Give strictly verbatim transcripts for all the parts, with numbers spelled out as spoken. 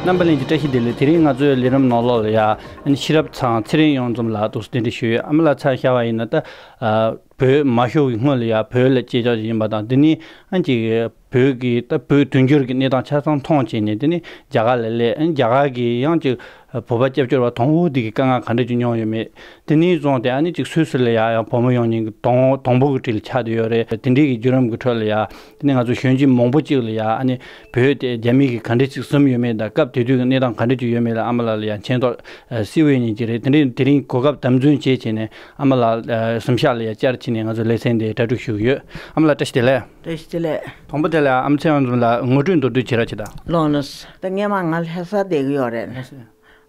རྣམ་པ་ལྷན་རྒྱས་བཀྲ་ཤིས་བདེ་ལེགས། དེ་རིང་ང་ཚོའི་ལས་རིམ་ནང་ལོགས་ལ་ཡ་ཨ་ནི་ཤེས་རབ་ཚང་ཚེ་རིང་གཡུང་འཛོམས་ལགས་འདུག་སེ་གདན་འདྲེན་ཞུས་ཡོད། ཨ་མ་ལགས་ཆ་བཞག་པ་ཡིན་ན་ད་ཨ་བོད་མ་ཤོར་བའི་སྔོན་ལ་ཡ་བོད་ལ་སྐྱེས་ཆགས་ཡིན་པ་དང་། དེ་ནས་ཨ་ཅིག་བོད་ཀྱི་ད་བོད་དུས་འགྱུར་གྱི་གནས་སྟངས་ཆ་ཚང་མཐོང་བྱས་ནས། དེ་ནས་རྒྱ་གར་ལ་སླེབས། ཨ་རྒྱ་གར་གྱི་ཡང་ཅིག་བོད་པ་སྐྱབས་བཅོལ་བ་དང་པོ་དེ་གི་དཀའ་ངལ་ག་འདྲ་ཅིག་མྱོང་ཡོད་མེད། དེ་ནས་བཟུང་སྟེ་ཨ་ནི་ཅིག་སུད་སི་ལ་ཡ་ཡང་བུ་མོ་ཡོང་མཁན་གྱི་དང་དང་པོ་གི་གྲས་ལ་ཆགས་བསྡད་ཡོད་རེད། དེ་འདྲའི་གི་བརྒྱུད་རིམ་གྱི་ཁྲོད་ལ་ཡ། དེ་ནས་ང་ཚོ་གཞོན་སྐྱེས་མང་པོ་ཅིག་ལ་ཡ་ཨ་ནི་བོད་དེ་རྒྱ་མི་གིས་ག་འདྲ་ཅིག་བཟུང་ཡོད་མེད་དང་། སྐབས་དེ་དུས་ཀྱི་གནས་སྟངས་ག་འདྲ་ཅིག་ཡོད་མེད་ལ་ཨ་མ་ལགས་ལ་ཡ་མཁྱེན་རྟོགས་ཨ་གསལ་བོ་ཡིན་གྱི་རེད། དེ་འདྲའི་དེ་རིང་གོ་སྐབས་དམ་འཛིན་བྱས་བྱས་ནས་ཨ་མ་ལགས་ཨ་གཟིམ་ཤག་ལ་ཡ་བཅར་བྱས་ནས་ང་ཚོ་ལེ་ཚན་འདི་གྲ་སྒྲིག་ཞུ་གི་ཡོད། ཨ་མ་ལགས་བཀྲ་ཤིས་བདེ་ལེགས། བཀྲ་ཤིས་བདེ་ལེགས། དང་པོ་དེ་ལ་ཨ་མ་ཚེ་དབང་འཛོམས་ལགས་ངོ་སྤྲོད་མདོར་བསྡུས་བྱེད་རོགས་བྱེད་དང་། ལགས་ལགས། ད་སྔས་མ་ང་ལྷ་ས་བསྡད་ཀྱི་ཡོད་རེད། ལྷ་ས།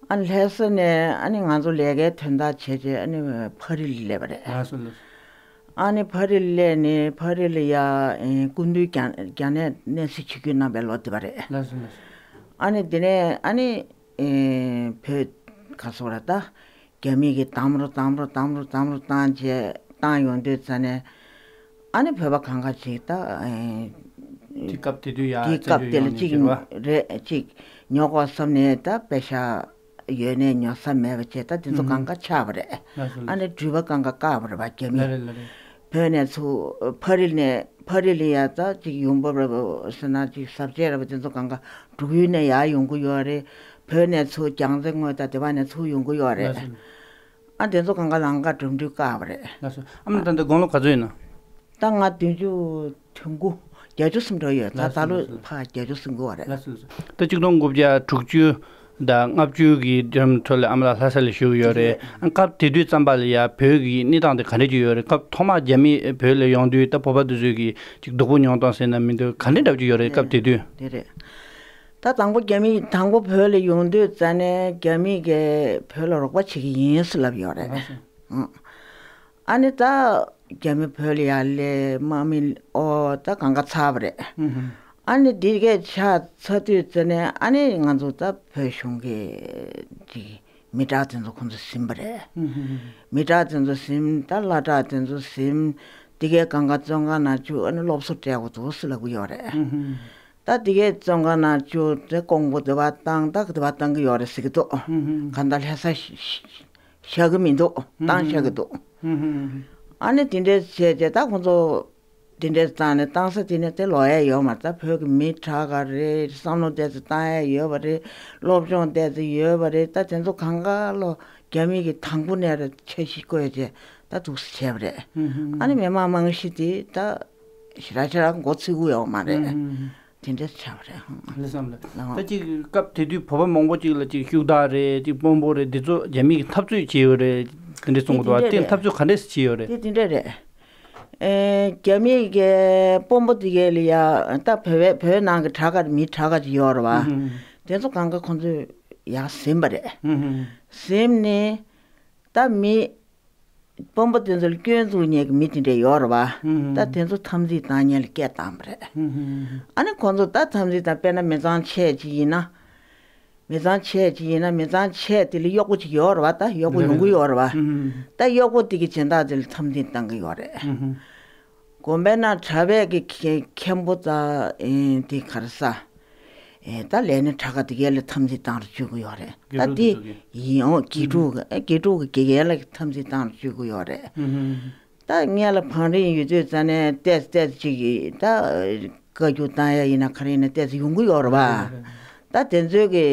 ཨ་ནི་ལྷ་ས་ནས་ཨ་ནི་ང་ཚོ་ལས་ཀའི་དོན་དག་བྱས་བྱས་ཨ་ནི་ཕ་རི་ལ་སླེབས་པ་རེད། ལགས་སོ་ལགས་སོ། ཨ་ནི་ཕ་རི་ལ་སླེབས་ནས་ཕ་རི་ལ་ཡ་ཨེ་སྐུ་མདུན་རྒྱ་རྒྱ་ནག་གནས་སྲིད་ཆིབས་བསྒྱུར་གནང་བའི་ལོ་དེ་བ་རེད། ལགས་སོ་ལགས་སོ། ཨ་ནི་དེ་ནས་ཨ་ནི་ཨེ་བོད་ག་སོ་ར་ད་རྒྱ་མི་གིས་དམ་རུ་དམ་རུ་དམ་རུ་དམ་རུ་བཏང་བྱས་བཏང་ཡོང་དུས་ཙ་ནས། ཨ་ནི་བོད་པ་གང་ག་ཅིག་ད་ཨེ་དེ་སྐབས་དེ་དུས་ཡ་དེ་སྐབས་དེ་ལ་ཅིག་རེད་ཅིག་ཉོ་དགོས་བསམ་ནས་ད་པེ་ཤ་ཡོད་ནས་ཉོ་ས་མེད་པ་བྱས། ད་དེ་ཚོ་གང་ག་ཆག་པ་རེད། ལགས་སོ་ལགས་སོ། ཨ་ནི་འགྲུལ་པ་གང་ག་བཀག་པ་རེད་པ་རྒྱ་མི། ལགས་རེད་ལགས་རེད། བོད་ནས་ཚུར་ཕ་རི་ནས་ཕ་རི་ལ་ཡ་ད་ཅིག་ཡོང་འབབ་རེད་པ་ཟེར་ན་ཅིག་ཟབ་ཆས་རེད་པ་དེ་ཚོ་གང་ག་འབྲུག་ཡུལ་ནས་ཡར་ཡོང་གི་ཡོད་རེད། བོད་ནས་ཚུར་རྒྱལ་རྩེ་དངོས་དང་དེ་བ་ནས་ཚུར་ཡོང་གི་ཡོད་རེད། ལགས་སོ། ཨ་དེ་ཚོ་གང་ག་ལམ་ཁ་འགྲིམ་འགྲུལ་བཀག་པ་རེད། ལགས་སོ། ཨ་མ་ད་ལྟ་དགུང་ལོ་ག་ཚོད་ཡིན་ན། ད་ང་བདུན་ཅུ་དོན་དགུ། བརྒྱད་ཅུ་ཟིན་འགྲོ་ཡོད། ད་ལགས་སོ་ད་ལོ་ལགས་སོ། ཕར་བརྒྱད་ཅུ་ཟིན་དགོས་པ་རེད། ལགས་སོ་ལགས་སོ། ད་གཅིག་སྟོང་དགུ་བརྒྱ་དྲུག་ཅུ་དང་ལྔ་བཅུ་གི་འགྲིམ་ཁྲོད་ལ་ཨ་མ་ལགས་ལྷ་ས་ལ་བཞུགས་ཡོད་རེད། ཨ་སྐབས་དེ་དུས་ཙམ་པ་ལ་ཡ་བོད་ཀྱི་གནས་སྟངས་དེ་ག་འདྲ་ཅིག་ཡོད་རེད། སྐབས་ཐོག་མ་རྒྱ་མི་བོད་ལ་ཡོང་དུས་ད་བོད་པ་དེ་ཚོས་ཀྱི་ཅིག་སྡུག་པོ་མྱོང་སྟངས་ཟེར་ན་མི་འདུག་ག་འདྲ་འདྲ་པོ་ཅིག་ཡོད་རེད་སྐབས་དེ་དུས། དེ་རེད། ད་དང་པོ་རྒྱ་མི་དང་པོ་བོད་ལ་ཡོང་དུས་ཙ་ནས་རྒྱ་མི་གིས་བོད་ལ་རོགས་པ་བྱེད་ཀྱི་ཡིན་ཟེར་ལབ་ཡོད་རེད། ཨང་། ཨ་ནི་ད་རྒྱ་མི་བོད་ལ་ཡར་སླེབས། དམག་མི་ཨོ་ད་གང་ག་ཚར་བ་རེད། ཨ་ནི་འདི་གས་ཆགས་ཚར་དུས་ཙ་ནས་ཨ་ནི་ང་ཚོ་ད་བོད་གཞུང་གི་ཅིག་མི་དྲག་དེ་ཚོ་ཁོང་ཚོ་ཟིན་པ་རེད། མི་དྲག་དེ་ཚོ་ཟིན། ད་བླ་དྲག་དེ་ཚོ་ཟིན། འདི་གས་གང་ག་བཙོན་ཁང་ནང་བཅུག་ཨ་ནི་སློབ་གསོ་སྤྲད་དགོས་འདུག་ཟེར་ལབ་ཀྱི་ཡོད་རེད། ད་དེ་གའི་བཙོན་ཁང་ནང་བཅུག་དེ་ཀོང་པོ་དེ་བ་བཏང་། ད་དེ་བ་བཏང་གི་ཡོད་རེད་ཟེར་གི་འདུག་གང་ལྟར་ལྷ་ས་བཞག་གི་མི་འདུག་བཏང་བཞག་གི་འདུག་ཨ་ནི་དེ་འདྲས་བྱས་རྗེས་ད་ཁོང་ཚོ་དེ་འདྲས་བཏང་ནས་བཏང་ས་དེ་ནས་དེ་ལོག་ཡ་ཡོད་མ་རེད། ད་བོད་ཀྱི་མི་དྲག་ག་རེད། བསམ་བློ་དེ་ཚོ་བཏང་ཡ་ཡོད་པ་རེད། སློབ་སྦྱོང་དེ་ཚོ་ཡོད་པ་རེད། ད་དེ་ཚོ་གང་ག་ལོ་རྒྱ་མི་གི་དང་པོ་ནས་ར་འཆར་གཞི་བཀོད་རྗེས་ད་འདུག་སེ་བྱས་པ་རེད། ཨ་ནི་མི་མང་རྨང་གཞི་དེ་ད་ཞེ་དྲག་ཞེ་དྲག་མགོ་ཚོས་ཀྱི་ཡོད་མ་རེད། དེ་འདྲ་ཆགས་པ་རེད། ལགས་སམ་ལགས། ལགས། ད་ཅིག་སྐབས་དེ་དུས་བོད་པ་མང་པོ་ཅིག་ལ་ཅིག་ཤུགས་དར་རེད། ཅིག་དཔོན་པོ་རེད། འདི་ཚོ་རྒྱ་མི་གིས་འཐབ་རྩོད་བྱས་ཡོད་རེད། དེ་འདྲ་གསུང་གི་འདུག་དེ་དེ་འདྲ་རེད། འཐབ་རྩོད་ག་འདྲས་བྱས་ཡོད་རེད། དེ་དེ་འདྲ་རེད། ཨེ་རྒྱ་མི་གི་དཔོན་པོ་དེ་གས་ལ་ཡ་ད་བོད་པའི་བོད་ནང་གི་དྲག་ག་མི་དྲག་ག་ཅིག་ཡོད་རེད་བ། དེ་ཚོ་གང་ག་ཁོང་ཚོས་ཡར་ཟིན་པ་རེད། ཟིན་ནས་ད་མི། དཔོན་པོ་དེ་ཚོ་ལ་སྐྱོན་འཛུགས་མཁན་གྱི་མི་དེ་འདྲ་ཡོད་རེད་བ། ད་དེ་ཚོ་འཐབ་འཛིང་བཏང་མཁན་ལ་སྐད་བཏང་བ་རེད། ཨ་ནི་ཁོང་ཚོ་ད་འཐབ་འཛིང་བཏང་། དཔེར་ན་མི་ཚང་ཆེ་ཅིག་ཡིན་ན། མི་ཚང་ཆེ་ཅིག་ཡིན་ན་མི་ཚང་ཆེ་དེ་ལ་གཡོག་པོ་ཅིག་ཡོད་རེད་བ། ད་གཡོག་པོ་ཡོང་གི་ཡོད་རེད་བ། ད་གཡོག་པོ་དེ་གི་སྦྱིན་བདག་དེ་ལ་འཐབ་འཛིང་བཏང་གི་ཡོད་རེད། དགོན་པའི་ནང་གྲྭ་པའི་གི་མཁན་པོ་དང་དེ་ག་རེ་ཟ། ཨེ་ད་ལས་སྣེ་དྲག་ག་དེ་གའི་ལ་འཐབ་འཛིང་བཏང་རུ་བཅུག་གི་ཡོད་རེད། ད་དེ་ཡིན་འོང་། དགེ་ཕྲུག་གི་ཨེ་དགེ་ཕྲུག་གི་དགེ་རྒན་ལ་འཐབ་འཛིང་བཏང་རུ་བཅུག་གི་ཡོད་རེད། ད་སྔོན་ལ་བང་རིམ་ཡོད་དུས་ཙ་ནས་ཏོག་ཙམ་ཏོག་ཙམ་ཅིག་གིས་ད་བཀའ་བཀྱོན་བཏང་ཡ་ཡིན་ན་ག་རེ་ཡིན་ན་ཏོག་ཙམ་ཡོང་གི་ཡོད་རེད་བ། ད་དེ་ཚོའི་གི་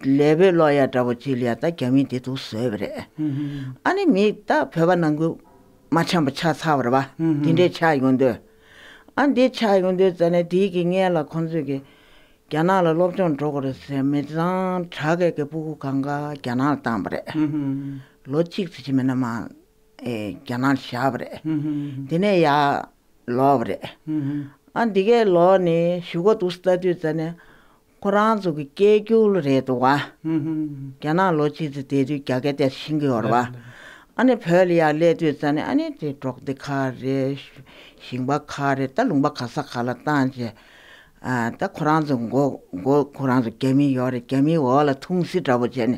ལས་བོད་ལོག་ཡ་འདྲ་པོ་ཅིག་ལ་ཡ་ད་རྒྱ་མིས་དེ་འདུག་བཟོས་པ་རེད། ཨ་ནི་མི་ད་བོད་པ་ནང་ཁུལ་མ་འཆམ་པ་ཆགས་ཚར་བ་རེད་བ། དེ་འདྲས་ཆགས་ཡོང་དུས། ཨ་འདི་ཆགས་ཡོང་དུས་ཙ་ནས་དེའི་གི་སྔོན་ལ་ཁོང་ཚོས་གི་རྒྱ་ནག་ལ་སློབ་སྦྱོང་འགྲོ་དགོས་རེད་ཟེར། མི་ཚང་དྲག་གི་གི་སྤུ་གུ་གང་ག་རྒྱ་ནག་ལ་བཏང་བ་རེད། ལོ་གཅིག་ཙམ་ཅིག་མིན་ན་མ་ཨེ་རྒྱ་ནག་ལ་བཞག་པ་རེད། དེ་ནས་ཡར་ལོག་པ་རེད། ཨ་འདི་གས་ལོག་ནས་གཞུག་གུ་འདུག་སེ་ལྟ་དུས་ཙ་ནས་ཁོ་རང་ཚོ་གི་སྐད་སྒྱུར་རེད་འདུག་བ། རྒྱ་ནག་ལོ་གཅིག་ཙམ་བསྡད་དུས་རྒྱ་སྐད་དེ་ཤེས་ཀྱི་ཡོད་རེད་བ། ཨ་ནི་བོད་ལ་ཡར་སླེབས་དུས་ཙ་ནས་ཨ་ནི་དེ་འབྲོག་སྡེ་ཁག་རེད། ཞིང་པ་ཁག་རེད། ད་ལུང་པ་ག་ས་ག་ལ་བཏང་བྱས། ཨ་ད་ཁོ་རང་ཚོ་མགོ་མགོ་ཁོ་རང་ཚོ་རྒྱ་མི་ཡོད་རེད། རྒྱ་མིའི་འོག་ལ་ཐུང་སི་འདྲ་པོ་བྱས་ནས་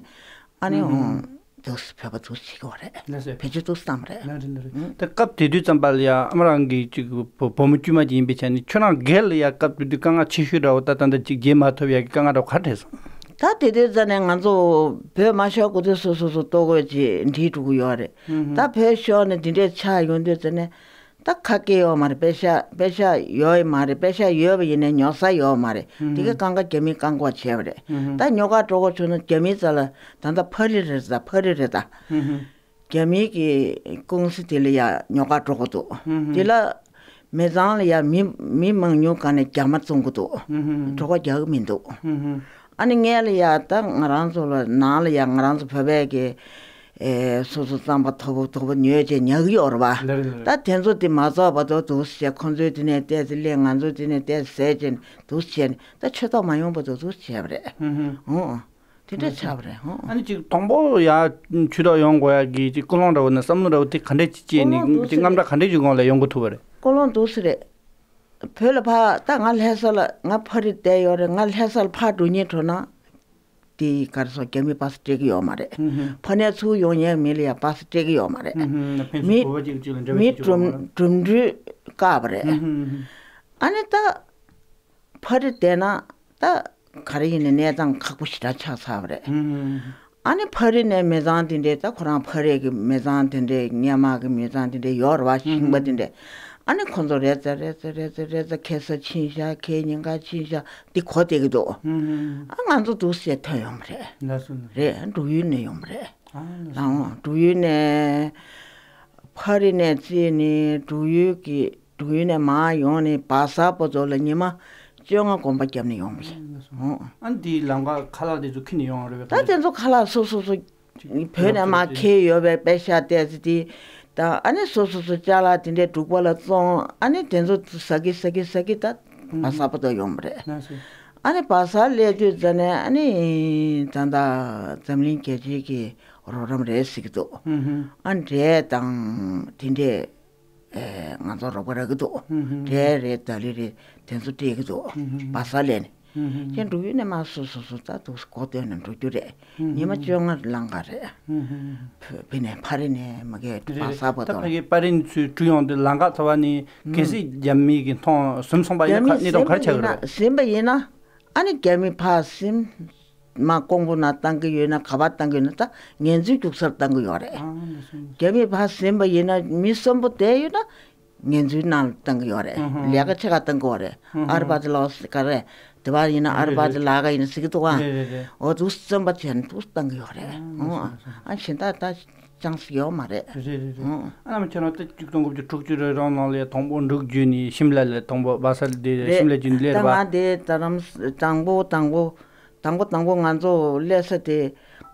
ཨ་ནི་འོང་དུ་བོད་པ་དུ་བྱེད་ཀྱི་ཡོད་རེད། ལགས་སོ། བེད་སྤྱོད་དུ་བཏང་བ་རེད། ལགས་རེད་ལགས་རེད། ད་སྐབས་དེ་དུས་ཙམ་པ་ལ་ཡ་ཨ་མ་རང་གི་ཅིག་བུ་བུ་མོ་དཀྱུས་མ་ཅིག་ཡིན་པའི་ཆ་ནས་ཁྱོད་རང་སྒེར་ལ་ཡ་སྐབས་དེ་དུས་དཀའ་ངལ་ཆེ་ཤོས་འདྲ་པོ་ད་ད་ལྟ་ཅིག་བརྗེད་མ་ཐུབ་ཡ་གི་དཀའ་ངལ་འདྲ་པོ་ག་རེ་རེད་སོང་། ད་དེ་དུས་ཙ་ནས་ང་ཚོ་བོད་མ་ཤོར་གོ་དུས་སོ་སོ་སོ་ལྟོ་གོས་ཅིག་འབྲི་འགྲོ་གི་ཡོད་རེད། ད་བོད་ཤོར་ནས་འདི་འདྲས་ཆགས་ཡོང་དུས་ཙ་ནས་ད་ཁ་སྐད་ཡོད་མ་རེད། པེ་ཤ་པེ་ཤ་ཡོད་མ་རེད། པེ་ཤ་ཡོད་པ་ཡིན་ནའི་ཉོ་ས་ཡོད་མ་རེད། དེ་གའི་རྐང་ཀ་རྒྱ་མིས་བཀག་འགོག་བྱས་པ་རེད། ད་ཉོ་ག་འགྲོ་གོ་བྱུང་ན་རྒྱ་མིའི་རྩ་ལ་ད་ལྟ་ཕ་རི་རེད་ད། ཕ་རི་རེད་ད། རྒྱ་མིའི་གི་ཀུང་སི་དེ་ལ་ཡ་ཉོ་ག་འགྲོ་གི་འདུག་དེ་ལ་མི་ཚང་ལ་ཡ་མི་མི་མང་ཉུང་ག་ནས་རྒྱ་མ་བཙོང་གི་འདུག་གྲོད་ཁོག་རྒྱག་གི་མི་འདུག་ཨ་ནི་ངས་ལ་ཡ་ད་ང་རང་ཚོ་ལ་ནང་ལ་ཡ་ང་རང་ཚོ་བོད་པའི་གི་ཨེ་སོ་སོ་རྩམ་པ་མཐོ་པོ་མཐོ་པོ་ཉོས་བྱས་ཉར་གི་ཡོད་རེད་བ། ད་དེ་ཚོ་དེ་མ་རྫོགས་བར་དུ་འདུག་སེ་བྱས། ཁོང་ཚོས་དེ་ནས་ཏོག་ཙམ་ལེན། ང་ཚོས་དེ་ནས་ཏོག་ཙམ་ཟས་བྱས། འདུག་སེ་བྱས་ནས་ད་ཆོས་ཐོག་མ་ཡོང་བར་དུ་འདུག་སེ་བྱས་པ་རེད། ཨོ། དེ་འདྲ་ཆགས་པ་རེད་ཧོ། ཨ་ནི་ཅིག་དང་པོ་ཡ་ཇུས་གཏོགས་ཡོང་དགོས་ཡ་གི་ཅིག་ཀུན་སློང་འདྲ་བོ་ནི་བསམ་བློ་འདྲ་བོ་དེ་ག་འདྲས་ཅིག་སྐྱེས་ནས་ཀུན་སློང་འདུག་ཅིག་སེ་རེད། རྔམ་སྐྲག་ག་འདྲས་ཅིག་སྒང་ལ་ཡོང་གི་ཐུབ་པ་རེད། ཀུན་སློང་འདུག་སེ་རེད། བོད་ལ་ཕར་ད་ང་ལྷ་ས་ལ་ང་ཕ་རི་བསྡད་ཡོད་རེད། ང་ལྷ་ས་ལ་ཕར་འགྲོ་སྙིང་བྲོ་ན་དེ་ག་རེ་ཟེར་རྒྱ་མི་པ་སེ་སྤྲད་གི་ཡོད་མ་རེད། ཕ་ནས་ཚུར་ཡོང་མཁན་མི་ལ་ཡ་པ་སེ་སྤྲད་གི་ཡོད་མ་རེད། ཕན་ཚུན་མི་གོ་བ་གཅིག་གཅིག་ལ་འབྲེལ་བ་མི་བྱེད་ཀྱི་ཡོད་མ་གྲུམ་རེད། གྲུམ་འགྲུལ་བཀག་པ་རེད། ཨ་ནི་ད། ཕ་རི་བསྡད་ན་ད་ག་རེ་ཡིན་ནའི་གནས་སྟངས་ཁག་པོ་ཞེ་དྲག་ཆགས་ཚར་བ་རེད། ཨ་ནི་ཕ་རི་ནས་མི་ཚང་དེ་འདྲའི་ད་ཁོ་རང་ཕ་རི་གི་མི་ཚང་དེ་འདྲའི་སྔོན་མ་གི་མི་ཚང་དེ་འདྲའི་ཡོད་རེད་བ། ཞིང་པ་དེ་འདྲའི། ཨ་ནི་ཁོ་ཚོ་རེས་གཟའ་རེས་གཟའ་རེས་གཟའ་རེས་གཟའ་ཁ་སང་ཕྱིན་ཤག་ཁ་ཉིན་ག་ཕྱིན་ཤག་འདི་གོ་བསྡད་ཀྱི་འདུག་ཨ་ང་ཚོ་འདུག་སེ་ཐོན་ཡོང་བ་རེད། ལགས་སོ་ལགས། རེད། འབྲུག་ཡུལ་ནས་ཡོང་བ་རེད། ཨ་ལགས་སོ། ལགས་འོང་། འབྲུག་ཡུལ་ནས་ཕ་རི་ནས་བརྩིས་ནས་འབྲུག་ཡུལ་གྱི་འབྲུག་ཡུལ་ནས་མར་ཡོང་ནས་བ་ས་པོ་ཏོ་ལ་ཉི་མ་བཅོ་ལྔ་གོམ་པ་བརྒྱབ་ནས་ཡོང་བ་ཡིན། ཨ་འདིའི་ལམ་ཁ་ཁ་ལག་དེ་ཚོ་ཁྱེར་ནས་ཡོང་བ་རེད་པས། ད་དེ་ཚོ་ཁ་ལག་སོ་སོ་སོ་བོད་ནས་མར་ཁྱེར་ཡོད་པའི་པེ་ཤ་ཏོག་ཙམ་དེ་དང་། ཨ་ནི་སོ་སོ་སོ་ཅ་ལག་དེ་འདྲའི་འབྲུག་པ་ལ་བཙོང་། ཨ་ནི་དེ་ཚོ་ཟ་གི་ཟ་གི་ཟ་གི་ད་བ་ས་པོ་ཏོ་ཡོང་བ་རེད། ཨ་ནི་བ་ས་སླེབས་དུས་ཙ་ནས་ཨ་ནི་ད་ལྟ་འཛམ་གླིང་རྒྱལ་སྤྱིའི་གི་རོགས་རམ་རེད་ཟེར་གི་འདུག་ཨ་འབྲས་དང་དེ་འདྲས། ཨེ། ང་ཚོ་རོགས་པ་རག་གི་འདུག་འབྲས་རེད། ད་ལི་རེད། དེ་ཚོ་སྤྲད་གི་འདུག་བ་ས་ལས་ནས། ཁྱེད་འབྲུག་ཡུལ་ནས་མར་སོ་སོ་སོ་ད་འདུག་སེ་སྒོ་བཏོན་ནས་འགྲོ་རྒྱུ་རེད། ཉི་མ་བཅོ་ལྔ་ལང་ག་རེད། བོད་ནས་ཕ་རི་ནས་མ་གི་རེད་བ་རེད། ས་པོ་ད་ཏོ་ཕ་གི་ཕ་རི་ནས་ཚུར་འགྲོ་ཡོང་དུས་ལམ་ཁ་ཚ་བ་ནི་གལ་སྲིད་རྒྱ་མི་གི་མཐོང་ཟིན་སོང་པ་ཡིན་ན་གནས་སྟངས་ག་རེ་ཆགས་ཀྱི་རེད། ཟིན་པ་ཡིན་ན། ཨ་ནི་རྒྱ་མི་ཕར་ཟིན། མ་ཀོང་པོ་ནང་བཏང་གི་ཡོད་ན་ག་པར་བཏང་གི་ཡོད་ན་ད་ངན་ཚུལ་རྒྱུག་སར་བཏང་གི་ཡོད་རེད། རྒྱ་མི་ཕར་ཟིན་པ་ཡིན་ན་མི་གསོན་པོ་བསྡད་ཡོད་ན་ངན་ཚུལ་ནང་ལ་བཏང་གི་ཡོད་རེད། ལས་ཀ་ཆེ་ཁག་བཏང་གི་ཡོད་རེད། ཨར་པ་དེ་ལོ་ག་རེ་དེ་བ་ཡིན་ན་ཨར་པ་དེ་ལ་ག་ཡིན་ན་ཟེར་གི་འདུག་ཨ། འོ་འདུག་བཙོན་པ་བྱས་ནས་འདུག་བཏང་གི་ཡོད་རེད། ཨ་གཞན་དག་ད་ཅང་ཟིག་ཡོད་མ་རེད། རེད་རེད་རེད། ཨ་ནམ་ཁྱེད་རང་ད་གཅིག་སྟོང་དགུ་བརྒྱ་དྲུག་ཅུ་རེ་གྲངས་ནང་ལ་དང་པོ་འབྲུག་བརྒྱུད་ནས་ཤིམ་ལ་ལ་དང་པོ་བ་ས་ལ་དེ་རེད། ཤིམ་ལ་བརྒྱུད་ནས་ད་སླེབས་པ། ང་དེ་ད་རམ་དང་པོ་དང་པོ་དང་པོ་དང་པོ་ང་ཚོ་སླེབས་ས་དེ་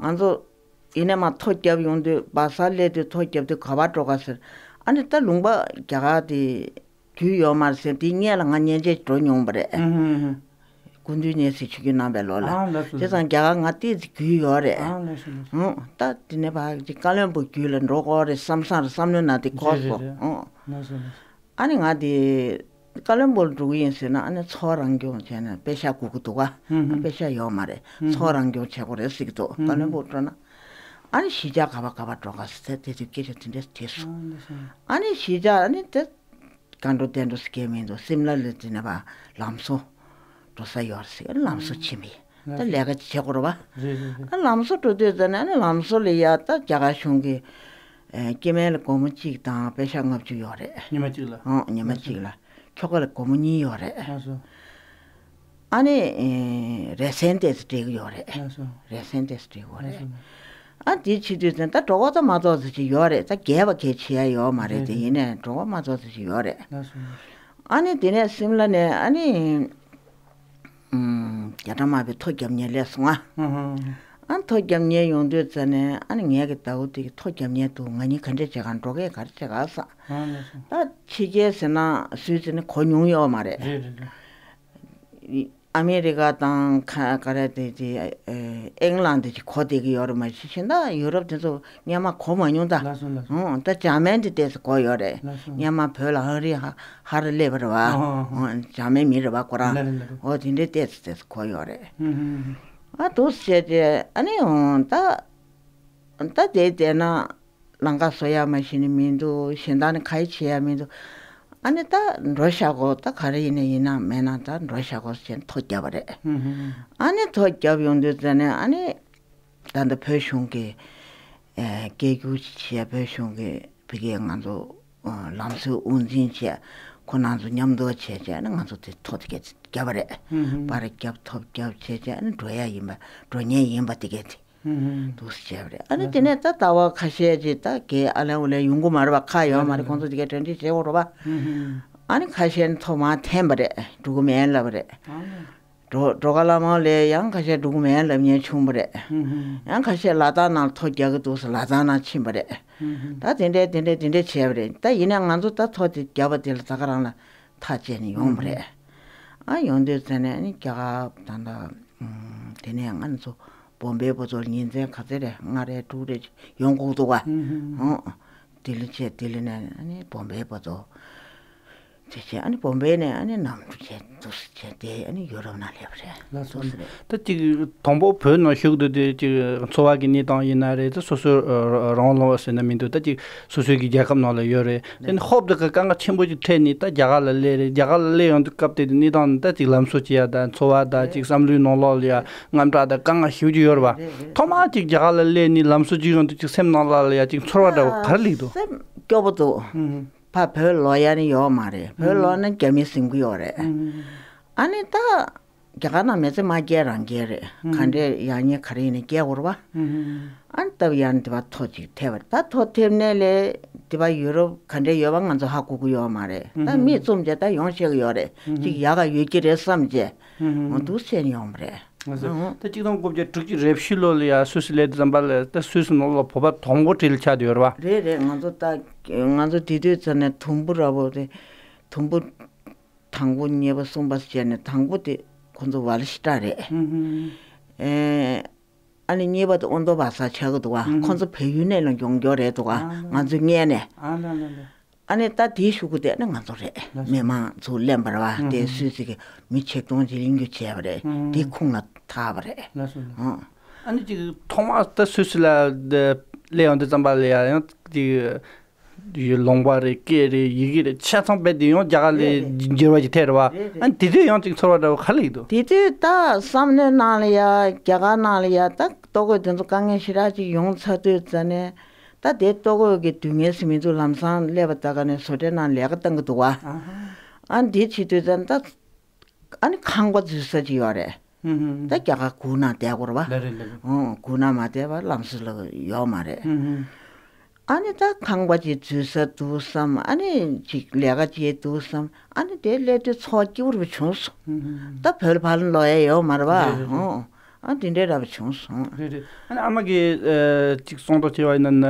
ང་ཚོ་ཡིན་ནས་མར་ཐོ་བརྒྱབ་ཡོང་དུས་བ་ས་སླེབས་དུས་ཐོ་བརྒྱབ་དུས་ག་པར་འགྲོ་ག་ཟེར། ཨ་ནི་ད་ལུང་པ་རྒྱ་གར་དེ་རྒྱུས་ཡོད་མ་རེད་ཟེར། དེའི་སྔོན་ལ་ང་མཉེན་ཆས་འགྲོ་མྱོང་བ་རེད། སྐུ་མདུན་གཉན་གཟིགས་ཆིབས་བསྒྱུར་གནང་བའི་ལོ་ལ། ཨ་ལགས་སོ་དེ་ལགས་སོ། ཙང་རྒྱ་གར་ང་ཏོག་ཙམ་རྒྱུས་ཡོད་རེད། ཨ་ལགས་སོ་ལགས་སོ། ཨང་། ད་དེ་ནས་ཕར་ཅིག་ཀ་བློན་སྦུག་བརྒྱུད་ལ་འགྲོ་དགོས་རེད་བསམ་བསམ་རེད། བསམ་བློའི་ནང་དེ་འཁོར་རེད་སོང་། རེད་རེད། ཨང་། ལགས་སོ་ལགས་སོ། ཨ་ནི་ང་དེ་ཀ་བློན་སྦུག་ལ་འགྲོ་གི་ཡིན་ཟེར་ན། ཨ་ནི་འཚོ་བ་རང་སྐྱོང་བྱས་ན་པེ་ཤག་དགོས་ཀྱི་འདུག་ག་ཨ་ཧུམ་ཧུམ། པེ་ཤག་ཡོད་མ་རེད། ཨ་ཧུམ་འཚོ་བ་ཧུམ། རང་སྐྱོང་བྱེད་དགོས་རེད་ཟེར་གྱི་འདུག་ཨ་ཀ་བློན་སྦུག་འགྲོ་ན། ཨ་ནི་གཞིས་ཆགས་ག་པ་ག་པ་འགྲོ་ག་ཟེར་དེ་དུས་སྐད་ཆ་དེ་འདྲས་དྲིས་སོང་། ཨ་ལགས་སོ། ཨ་ནི་གཞིས་ཆགས་ཨ་ནི་དེ། ག་འགྲོ་དེ་འགྲོ་ཟེར་མཁན་མི་འདུག་སིམ་ལ་ལ་དེ་ནས་ཕར་ལམ་བཟོ་འགྲོ་ས་ཡོད་རེད་ཟེར། ལམ་བཟོ་ཕྱིན་པ་ཡིན། ད་ལས་ཀ་བྱེད་དགོས་རེད་བ། རེད་རེད་རེད། ཨ་ལམ་བཟོ་འགྲོ་དུས་ཙ་ནས་ཨ་ནི་ལམ་བཟོ་ལ་ཡ་ད་རྒྱ་གར་གཞུང་གི་ཨེ་སྐྱེ་དམན་ལ་སྒོར་མོ་གཅིག་དང་པེ་ཤག་ལྔ་བཅུ་ཡོད་རེད། ཉི་མ་གཅིག་ལ། ཨང་། ཉི་མ་གཅིག་ལ། ཁྱོ་ག་ལ་སྒོར་མོ་གཉིས་ཡོད་རེད། ལགས་སོ། ཨ་ནི་ཨེ་རེ་སེན་ཏོག་ཙམ་སྤྲད་ཀྱི་ཡོད་རེད། ལགས་སོ། རེ་སེན་ཏོག་ཙམ་སྤྲད་ཀྱི་ཡོད་རེད། ལགས་སོ། ཨ་དེ་བྱེད་དུས་ཙང་ད་གྲོད་ཁོག་ད་མ་ཚོགས་ཙམ་ཅིག་ཡོད་རེད། ད་རྒྱས་པ་གས་བྱེད་ཡ་ཡོད་མ་རེད། རེད་དེ་རེད། ཡིན་ནའི་གྲོད་ཁོག་མ་ཚོགས་ཙམ་ཅིག་ཡོད་རེད། ལགས་སོ། ཨ་ནི་དེ་ནས་སིམ་ལ་ནས་ཨ་ནི་ཨུམ་རྒྱ་གྲམ་མ་བའི་ཐོ་རྒྱབ་མཁན་སླེབས་སོང་ཨ། ཨ་ཐོ་རྒྱབ་མཁན་ཡོང་དུས་ཙ་ནས་ཨ་ནི་ངའི་གི་ཟླ་བོ་དེ་གི་ཐོ་རྒྱབ་མཁན་འདུག་ང་གཉིས་ག་འདྲས་བྱེད་ག་འགྲོ་གས་ག་རེ་བྱེད་ག་ཟེར། ཨ་ལགས་སོ། ད་ཕྱི་རྒྱལ་ཟེར་ན་སུད་སི་ནས་གོ་མྱོང་ཡོད་མ་རེད། རེད་རེད་རེད། ཨ་མེ་རི་ཀ་དང་ཁ་ག་རེ་དེ་དེ་ཨེ་ཨིང་ལན་དེ་ཅིག་གོ་བསྡད་ཀྱི་ཡོད་རེད། མ་གཞི་གཞན་དག་ཡུ་རོབ་དེ་ཚོ་སྔོན་མ་གོ་མ་མྱོང་ད། ལགས་སོ་ལགས་སོ། ཨོ་ད་འཇར་མན་དེ་ཏོག་ཙམ་གོ་ཡོད་རེད། ལགས་སོ། སྔོན་མ་བོད་ལ་ཧན་རི་ཧ་ཧར་སླེབས་པ་རེད་བ། ཨོ་ཨོ་ཨོ། ཨོ་འཇར་མན་མི་རེད་བ་ཁོ་རང་། ལགས་རེད་ལགས་རེད། ཨོ་དེ་འདྲའི་ཏོག་ཙམ་ཏོག་ཙམ་གོ་ཡོད་རེད། ཨ་འདུག་སེ་བྱས་ཏེ་ཨ་ནི་ཨོ་ད། ད་དེ་བལྟས་ན་ལམ་ཁ་བཟོ་ཡ་མ་གཞི་ནས་མི་འདུག་གཞན་དག་ནི་ག་ཡེ་བྱེད་ཡ་མི་འདུག་ཨ་ནི་ད་འགྲོ་ཤག་གོ། ད་ག་རེ་ཡིན་ན་ཡིན་ན་མེད་ན་ད་འགྲོ་ཤག་གོ་ཟེར་ཐོ་བརྒྱབ་པ་རེད། ཨ་ནི་ཐོ་བརྒྱབ་ཡོང་དུས་ཙ་ནས་ཨ་ནི་ད་ལྟ་བོད་གཞུང་གི་སྐད་སྒྱུར་བྱས། བོད་གཞུང་གི་ཕ་གིའི་ང་ཚོ་ལམ་སྲོལ་དབུ་འཛིན་བྱས། ཁོ་རང་ཚོ་མཉམ་དུ་བྱས་བྱས་ནས་ང་ཚོ་དེ་ཐོ་དེ་ག་བརྒྱབ་པ་རེད། པར་བརྒྱབ། ཐོ་བརྒྱབ་བྱས་བྱས་ནས་འགྲོ་ཡ་ཡིན་པ། འགྲོ་མཁན་ཡིན་པ་དེ་གས་དེ་འདུག་སེ་བྱས་པ་རེད། ཨ་ནི་དེ་ནས་ད་ཟླ་བ་ཁ་ཤས་ཅིག་ད་གས་ཨ་ལན་ཨུ་ལན་ཡོང་གི་མ་རེད་པ། ཁག་ཡོད་མ་རེད། ཁོང་ཚོ་དེ་གས་གྲ་སྒྲིག་བྱེད་དགོས་རེད་པ། ཨ་ནི་ཁ་ཤས་ནི་ཐོ་མར་འཐེན་པ་རེད། འགྲོ་གི་མེད་ལབ་པ་རེད། འགྲོ་འགྲོ་ག་ལ་མ་ལས་ཡང་ཁ་ཤས་འགྲོ་གི་མེད་ལབ་མཁན་བྱུང་བ་རེད། ཡང་ཁ་ཤས་ལ་དྭགས་ནང་ཐོ་རྒྱག་གི་འདུག་ཟེར་ལ་དྭགས་ནང་ཕྱིན་པ་རེད། ད་དེ་འདྲས་དེ་འདྲས་དེ་འདྲས་བྱས་པ་རེད། ད་ཡིན་ན་ང་ཚོ་ད་ཐོ་དེ་བརྒྱབ་པ་དེ་ལ་ད་ག་རང་ལ་ཐག་བཅད་ནས་ཡོང་བ་རེད། ཨ་ཡོང་དུས་ཙ་ནས་ཨ་ནི་རྒྱ་གར་ད་ལྟ་དེ་ནས་ང་ཚོ་བོམ་བེ་བར་དུ་ཉིན་མཚན་ག་ཚོད་རེད། ལྔ་རེད་དྲུག་རེད་ཡོང་དགོས་འདུག་ག་ཨོ། ལྡི་ལི་བྱས། ལྡི་ལི་ནས་ཨ་ནི་བོམ་བེ་བར་དུ། དེ་བྱས་ཨ་ནི་བོམ་བེ་ནས་ཨ་ནི་གནམ་གྲུ་བྱས་འདུག་སེ་བྱས་དེ་ཨ་ནི་ཡུ་རོབ་ནང་སླེབས་པ་རེད། ལགས་སོ། འདུག་སེ་རེད། ད་ཅིག་དང་པོ་བོད་ནང་བཞུགས་དུས་དེ་ཅིག་འཚོ་བ་གི་གནས་སྟངས་ཡིན་ན་རེད། ད་སོ་སོ་རང་ལོག་ཟེར་ན་མི་འདུག་ད་ཅིག་སོ་སོའི་གི་རྒྱལ་ཁབ་ནང་ལ་ཡོད་རེད། དེ་ནི་ཧོབ་དེ་ག་དཀའ་ངལ་ཆེན་པོ་ཅིག་འཕྲད་ནས་ད་རྒྱ་གར་ལ་སླེབས་རེད། རྒྱ་གར་ལ་སླེབས་ཡོང་དུས་སྐབས་དེ་དེ་གནས་སྟངས་ད་ཅིག་ལམ་སྲོལ་བྱེད་ཡ་ད་འཚོ་བ་ད་ཅིག་བསམ་བློའི་ནང་ལོགས་ལ་ཡ་དངངས་སྐྲག་ད་དཀའ་ངལ་ཞེ་པོ་ཅིག་ཡོད་རེད་པ། ཐོག་མར་ཅིག་རྒྱ་གར་ལ་སླེབས་ནས་ལམ་སྲོལ་ཅིག་ཡོང་དུས་ཅིག་སེམས་ནང་ལ་ལ་ཡ་ཅིག་ཚོར་བ་འདྲ་བོ་ག་རེ་སླེབས་འདུག་སེམས་སྐྱོ་པོ་འདུག་ཕར་བོད་ལོག་ཡ་ནི་ཡོད་མ་རེད། བོད་ལོག་ན་རྒྱ་མི་ཟིན་གི་ཡོད་རེད། ཨ་ནི་ད་རྒྱ་གར་ནང་མི་ཚེ་མ་སྐྱེལ་རང་སྐྱེལ་རེད། ག་འདྲས་ཡག་ཉེས་ག་རེ་ཡིན་ན་སྐྱེལ་དགོས་རེད་པ། ཨ་ནི་སྟབས་ཡག་ནི་དེ་པར་ཐོ་ཅིག་ཐེབས་པ་རེད། ད་ཐོ་ཐེབས་ནས་ལས་དེ་པར་ཡུ་རོབ་ག་འདྲས་ཡོད་པ་ང་ཚོ་ཧ་གོ་གི་ཡོད་མ་རེད། ད་མིག་བཙུམ་བྱས་ད་ཡོང་ཤེས་ཀྱི་ཡོད་རེད། ཅིག་ཡག་ག་ཡོད་ཀྱི་རེད་བསམ་བྱས་འོ་འདུག་སེ་ཡོང་བ་རེད། ང་ཚོ་ད་གཅིག་སྟོང་དགུ་བརྒྱ་དྲུག་ཅུ་རེ་བཞི་ལོ་ལ་ཡ་སུད་སི་སླེབས་དུས་ཙམ་པ་ལ་ད་སུད་སི་ནང་ལ་བོད་པ་དང་པོ་གྲས་ལ་ཆགས་བསྡད་ཡོད་རེད་པ། རེད་རེད། ང་ཚོ་ད་ང་ཚོ་དེ་དུས་ཙམ་ནས་དུམ་བུ་ར་བོ་དེ་དུམ་བུ་དང་པོ་གཉིས་པ་གསུམ་པ་བྱས་ནས་དང་པོ་དེ་ཁོ་ཚོ་ཝལ་ཤི་ཏྲ་རེད། ཨེ་ཨ་ནི་གཉིས་པ་དེ་ཨོན་དོ་བ་ས་ཆགས་ཀྱི་འདུག་པ། ཁོ་ཚོ་བལ་ཡུལ་ནས་ལ་ཡོང་རྒྱུ་རེད་འདུག་པ། ང་ཚོ་སྔོན་ནས། ཨ་ནི་ད་དེའི་གཞུག་གུ་དེ་ནི་ང་ཚོ་རེད། མི་མང་ཚོ་གླེན་པ་རེད་པ། དེ་སུད་སི་གི་མི་ཆིག་སྟོང་ཅིག་གླེན་རྒྱུ་བྱས་པ་རེད། དེ་ཁུངས་ལ་ཐག་པ་རེད། ལགས་སོ། ཨ་ནི་ཅིག་ཐོག་མར་ད་སུད་སི་ལ་སླེབས་ཡོང་དུས་ཙམ་པ་ལ་ཡ་ཡང་ཅིག་ལུང་པ་རེད། སྐད་རེད། ཡི་གེ་རེད། ཆ་ཚང་རྦད་དེ་ཡང་རྒྱ་གར་ལས་འགྱུར་བ་ཅིག་ཐེབས་རེད་པ། ཨ་ནི་དེ་དུས་ཡང་ཅིག་ཚོར་བ་འདྲ་བོ་ག་རེ་སླེབས་འདུག་དེ་དུས་ད་བསམ་བློའི་ནང་ལ་ཡ་རྒྱ་གར་ནང་ལ་ཡ་ད་ལྟོ་གོས་དེ་ཚོ་དཀའ་ངལ་ཞེ་དྲག་ཅིག་ཡོང་ཚར་དུས་ཙ་ནས། ད་དེ་ལྟོ་གོས་ཀྱི་སྡུག་བསྔལ་ཟེར་མི་འདུག་ལམ་སང་སླེབས་པ་ད་ག་ནས་བཟོ་གྲྭའི་ནང་ལས་ཀ་གཏང་གི་འདུག་པ། ཨ་འདི་བྱེད་དུས་ཙམ་ད་ཨ་ནི་ཁང་པ་འཛུལ་ས་ཅིག་ཡོད་རེད། ད་རྒྱ་གར་སྒོ་ནང་བསྡད་དགོས་རེད་པ། ལགས་རེད། ལགས་རེད། ཨོ་སྒོ་ནང་མ་བསྡད་པ་ལམ་སང་ལ་ཡོད་མ་རེད། ཨ་ནི་ད་ཁང་པ་ཅིག་འཛུལ་ས་འདུག་བསམ། ཨ་ནི་ཅིག་ལས་ཀ་བྱེད་འདུག་བསམ། ཨ་ནི་དེ་སླེབས་དུས་འཚོ་བ་སྐྱིད་པོ་རུ་བྱུང་སོང་། ད་བོད་ལ་ཕར་ལོག་ཡ་ཡོད་མ་རེད་པ། རེད་རེད་རེད། ཨོ། ཨ་དེ་འདྲའི་རབ་བྱུང་སོང་། རེད་རེད། ཨ་ནི་ཨ་མ་གིས་ཨ་ཅིག་གསུང་ཐོག་བྱས་པ་ཡིན་ན་ན་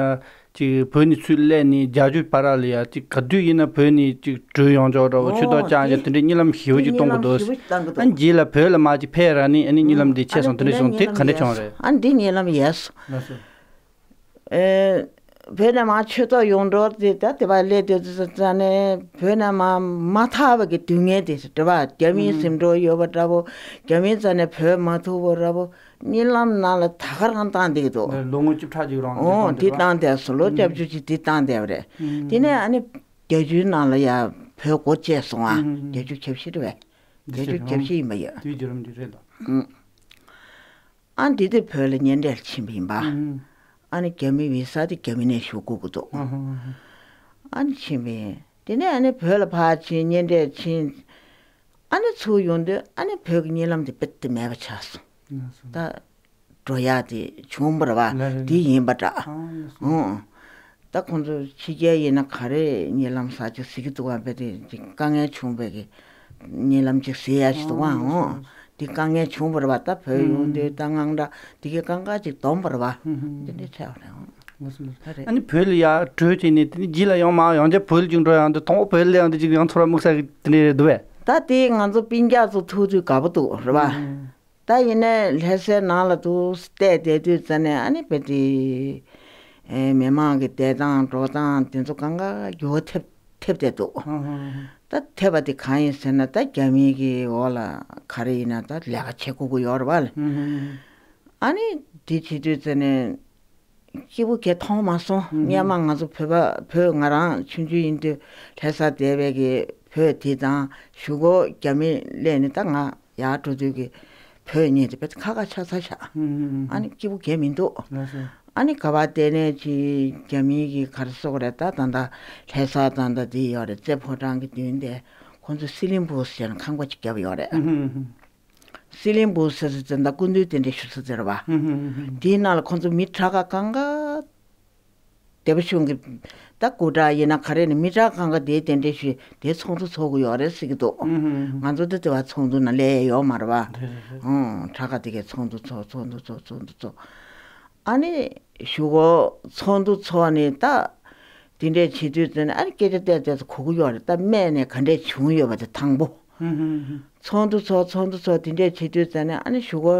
ཅིག་བོད་ནས་ཚུར་སླེབས་ནས་རྒྱ་ཇུ་བར་ལ་ཡ་ཅིག་ག་དུས་ཡིན་ན་བོད་ནས་ཅིག་བྲོས་ཡོང་ཆོག་འདྲ་བོ། ཆུ་ཐོག་ཨོ་བཅག་ཡ་དེ་དེ་འདྲའི་གཉིད་ལམ་ཞེ་པོ་ཅིག་གཏོང་གི་འདུག་གཉིད་ལམ་ཞེ་པོ་ཅིག་གཏོང་གི་འདུག་ཨ་ནི་རྗེས་ལ་བོད་ལ་མར་ཅིག་ཕེབས་ར་ནི་ཨ་ནི་གཉིད་ལམ་འདི་ཆད་སོང་། དེ་འདྲ་བྱུང་། དེ་ག་འདྲ་བྱུང་རེད། ཨ་ནི་འདི་གཉིད་ལམ་ཡལ་སོང་། ལགས་སོ། ཨེ། བོད་ནས་མར་ཆུ་ཐོག་ཡོང་འགྲོ་དེ་ད་དེ་པར་སླེབས་དུས་ཙ་ནས་བོད་ནས་མར་མ་ཐར་བ་གི་སྡུག་བསྔལ་དེ་རེད་པ། རྒྱ་མིའི་ཟིན་བྲིས་ཡོད་པ་འདྲ་བོ། རྒྱ་མི་རྩ་ནས་བོད་མ་ཐུག་པ་འདྲ་བོ། གཉིད་ལམ་ནང་ལ་ད་ག་རང་བཏང་བསྡད་ཀྱི་འདུག་ལོ་ངོ་བཅུ་ཕྲག་ཅིག་རང་འོ་དེ་བཏང་བསྡད་སོང་། ལོ་བརྒྱད་ཅུ་ཅིག་དེ་བཏང་བསྡད་པ་རེད། དེ་ནས་ཨ་ནི་བརྒྱད་ཅུའི་ནང་ལ་ཡ་བོད་སྒོ་བཅད་སོང་ཨ། བརྒྱད་ཅུ་གྱ་བཞི་རེད་པས། བརྒྱད་ཅུ་གྱ་བཞི་ཡིན་པ་ཡོད། དུས་བརྒྱུད་རིམ་གྱི་རེད་དོ། ཨང་། ཨ་འདི་དུས་བོད་ལ་གཉེན་འཕྲད་ལ་ཕྱིན་པ་ཡིན་པ། ཨ་ནི་རྒྱ་མི་བི་ས་དེ་རྒྱ་མི་ནས་ཞུ་དགོས་ཀྱི་འདུག་ཨ་ནི་ཕྱིན་པ་ཡིན། དེ་ནས་ཨ་ནི་བོད་ལ་ཕར་ཕྱིན། གཉེན་འཕྲད་ཕྱིན། ཨ་ནི་ཚུར་ཡོང་དུས་ཨ་ནི་བོད་ཀྱི་གཉིད་ལམ་དེ་རྦད་དེ་མེད་པ་ཆགས་སོང་། ད་འགྲོ་ཡག་དེ་བྱུང་བ་རེད་པ། ལགས་རེད། དེ་ཡིན་པ་འདྲ། ཨང་། ད་ཁོང་ཚོ་ཕྱི་རྒྱལ་ཡིན་ན་ག་རེ་གཉིད་ལམ་ཟེར་ཅིག་ཟེར་གྱི་འདུག་པ། རྦད་དེ་ཅིག་དཀའ་ངལ་བྱུང་བའི་གི་གཉིད་ལམ་ཅིག་ཟེར་ཡ་ཞིག་འདུག་པ། ཨང་། འདི་དཀའ་ངལ་བྱུང་བ་རེད་པ། ད་བོད་ཡོང་དུས་ད་དངངས་སྐྲག་འདི་གའི་དཀའ་ངལ་ཅིག་བསྡོམས་པ་རེད་པ། འདི་འདྲའི་ཆགས་པ་རེད། ཨང་། ལགས་སོ། ལགས་སོ། ཨ་ནི་བོད་ལ་ཡར་བྲོས་བྱས་ནས་དེ་ནས་རྗེས་ལ་ཡང་མར་ཡང་བསྐྱར་བོད་ལ་ཅིག་འགྲོ་ཡོང་དུས་དང་པོ་བོད་ལ་སླེབས་ཡོང་དུས་ཅིག་ཡང་ཚོར་བ་སྨུག་གསལ་གི་དེ་འདྲ་རེད་འདུག་པས། ད་དེ་ང་ཚོ་སྤུན་ཀྱག་ཚོ་ཐུག་དུས་དགའ་པོ་འདུག་རེད་པ། ད་ཡིན་ནའི་ལྷ་སའི་ནང་ལ་འདུག་བལྟས་བསྡད་དུས་ཙ་ནས་ཨ་ནི་རྦད་དེ་ཨེ་མི་མང་གི་བསྡད་སྟངས་འགྲོ་སྟངས་དེ་ཚོ་གང་ག་འགྱུར་བ་ཐེབས་ཐེབས་བསྡད་འདུག་ད་ཐེབས་པ་དེ་གང་ཡིན་ཟེར་ན། ད་རྒྱ་མི་གི་འོག་ལ་ག་རེ་ཡིན་ན་ད་ལས་ཀ་བྱེད་དགོས་ཀྱི་ཡོད་རེད་པ། ཨ་ནི་དེ་བྱེད་དུས་ཙ་ནས་ སྐྱིད་པོ་གས་མཐོང་མ་སོང་། སྔན་མ་ང་ཚོ་བོད་པ་བོད་ང་རང་ཆུང་ཆུང་ཡིན་དུས་ལྷ་སར་བསྡད་པའི་གི་བོད་དེ་དང་གཞུག་གུ་རྒྱ་མི་སླེབས་ནས་ད་ང་ཡར་འགྲོ་དུས་ཀྱི་བོད་གཉིས་དེ་བས་ཁ་ཁ་ཆགས་ཚར་ཤག་ཨ་ནི་སྐྱིད་པོ་གས་མི་འདུག་ཨ་ནི་ག་བ་བལྟས་ནས་ཅི་རྒྱ་མིའི་གི་ག་རེ་ཟེར་དགོས་རེད། ད་ད་ད་ལྷ་སར་ད་ད་དེ་ཡོད་རེད། རྩེ་ཕོ་བྲང་གི་མདུན་དེ་ཁོང་ཚོ་སི་ལིང་བུ་ཟེར་ནས་ཁང་པ་ཅིག་བརྒྱབ་ཡོད་རེད། སི་ལིང་བུ་ཟེར་ཟེར་ད་སྐུ་མདུན་དེ་འདྲའི་ཞུ་ས་ཟེར་བ། དེའི་ནང་ལ་ཁོང་ཚོ་མི་དྲག་ག་གང་ག་སྡེ་པ་གཞུང་གི་ད་སྐུ་དྲག་ཡིན་ན་ག་རེ་ནི་མི་དྲག་གང་ག་དེའི་དེ་འདྲའི་ཞུ་དེ་ཚོགས་འདུ་ཚོགས་གི་ཡོད་རེད་ཟེར་གི་འདུག་ང་ཚོ་ད་དེ་བ་ཚོགས་འདུ་ན་སླེབས་ཡོད་མ་རེད་བ། ཨང་། དྲག་ག་དེ་གའི་ཚོགས་འདུ་ཚོགས་ཚོགས་འདུ་ཚོགས་ཚོགས་འདུ་ཚོགས། ཨ་ནི་གཞུག་གུ་ཚོགས་འདུ་ཚོགས་ནས་ད་དེ་འདྲས་བྱེད་དུས་ཙམ་ནས་ཨ་ནི་སྐད་ཆ་ཏོག་ཙམ་གོ་གི་ཡོད་རེད། ད་སྨད་ནས་ག་འདྲས་བྱུང་ཡོད་པ་དེ་དང་པོ། ཚོགས་འདུ་ཚོགས་ཚོགས་འདུ་ཚོགས་དེ་འདྲས་བྱེད་དུས་ཙམ་ནས་ཨ་ནི་གཞུག་གུ་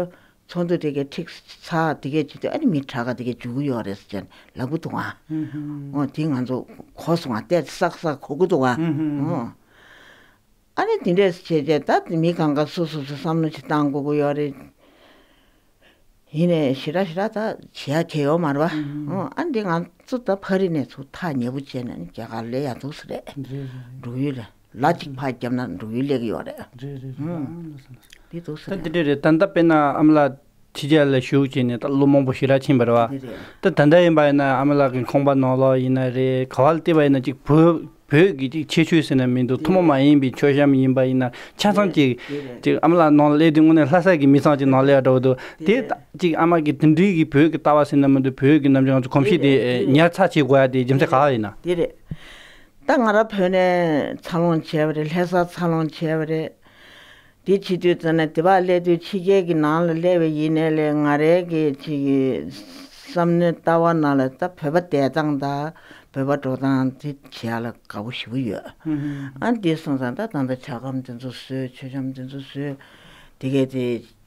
ཚོགས་འདུ་དེ་གའི་ཁྲིགས་ཚར་དེ་གའི་བྱེད་དུས་ཨ་ནི་མི་དྲག་ག་དེ་གའི་འཇུག་གི་ཡོད་རེད་ཟེར་ནས་ལབ་གི་འདུག་ཨ། འོ་དེ་ང་ཚོ་གོ་སོང་ཨ། ཏོག་ཙམ་གོ་གི་འདུག་ཨ། འོ། ཨ་ནི་དེ་འདྲས་བྱས་རྗེས་ད་མི་གང་ག་སོ་སོ་སོ་བསམ་བློ་ཞིག་བཏང་དགོས་ཀྱི་ཡོད་རེད། ཡིན་ནའི་ཞེ་དྲག་ཞེ་དྲག་ད་བྱེད་ཡ་གལ་ཡོད་མ་རེད་བ། ཨོ། ཨ་ནི་འདི་ང་ཚོ་ད་ཕ་རི་ནས་ཚུར་ཐག་ཉེ་པོ་བྱས་ནས་ཨ་ནི་རྒྱ་གར་སླེབས་ཡ་འདུག་ས་རེད། འགྲོ་ཡུལ་ལ་ལ་གཅིག་ཕར་བརྒྱབ་ན་འགྲོ་ཡུལ་སླེབས་ཀྱི་ཡོད་རེད། འདི་འདུག་ས་ད་རེད། འདི་འདྲ་རེད། ད་ལྟ་དཔེར་ན་ཨ་མ་ལགས་ཕྱི་རྒྱལ་ལ་བཞུགས་བྱས་ནས་ད་ལོ་མང་པོ་ཞེ་དྲག་ཕྱིན་པ་རེད་བ། འདི་རེད། ད་ད་ལྟ་ཡིན་པ་ཡིན་ན་ཨ་མ་ལགས་ཀྱི་ཁང་པ་ནང་ལོགས་ཡིན་ན་རེད། ག་བ་ལ་བལྟས་པ་ཡིན་ན་ཅིག་བོད་བོད་ཀྱི་ཅིག་ཁྱད་ཆོས་ཟེར་ན་མི་འདུག་ཐུན་མོང་མ་ཡིན་པའི་མཆོད་བཤམས་ཡིན་པ་ཡིན་ན་ཆ་ཚང་ཅིག་དེ་རེད། ཅིག་ཨ་མ་ལགས་ནང་ལ་སླེབས་དུས་དངོས་གནས་ལྷ་ས་གི་མི་ཚང་ཅིག་ནང་སླེབས་འདྲ་བོ་འདུག་དེ་རེད། ཅིག་ཨ་མ་གི་དེ་འདྲའི་གི་བོད་ཀྱི་ལྟ་བ་ཟེར་ན་མི་འདུག་བོད་ཀྱི་རྣམ་འགྱུར་ང་ཚོ་གོམས་གཤིས་དེ་དེ་རེད། ཉར་ཚགས་བྱེད་དགོས་ཡ་དེ་རྒྱུ་མཚན་ག་བ་ཡིན་ན། དེ་རེད། ད་ང་རང་བོད་ནས་འཚར་ལོངས་བྱས་པ་རེད། ལྷ་སར་འཚར་ལོངས་བྱས་པ་རེད། དེ་བྱེད་དུས་ཙམ་ནས་དེ་བར་སླེབས་དུས་ཕྱི་རྒྱལ་གྱི་ནང་ལ་སླེབས་པ་ཡིན་ནའི་ལས་ང་རའི་གི་ཅིག་གི་བསམ་བློའི་ལྟ་བ་ནང་ལ་ད་བོད་པ་བསྡད་སྟངས་དང་བོད་པ་འགྲོ་སྟངས་དེ་བྱེད་ཡ་ལ་དགའ་པོ་ཞེ་པོ་ཡོད། ཨ་འདི་སོང་ཙང་ད་ད་ལྟ་ཇ་སྒམ་འདི་ཚོ་བཟོས། མཆོད་བཤམས་འདི་ཚོ་བཟོས། དེ་གས་དེ་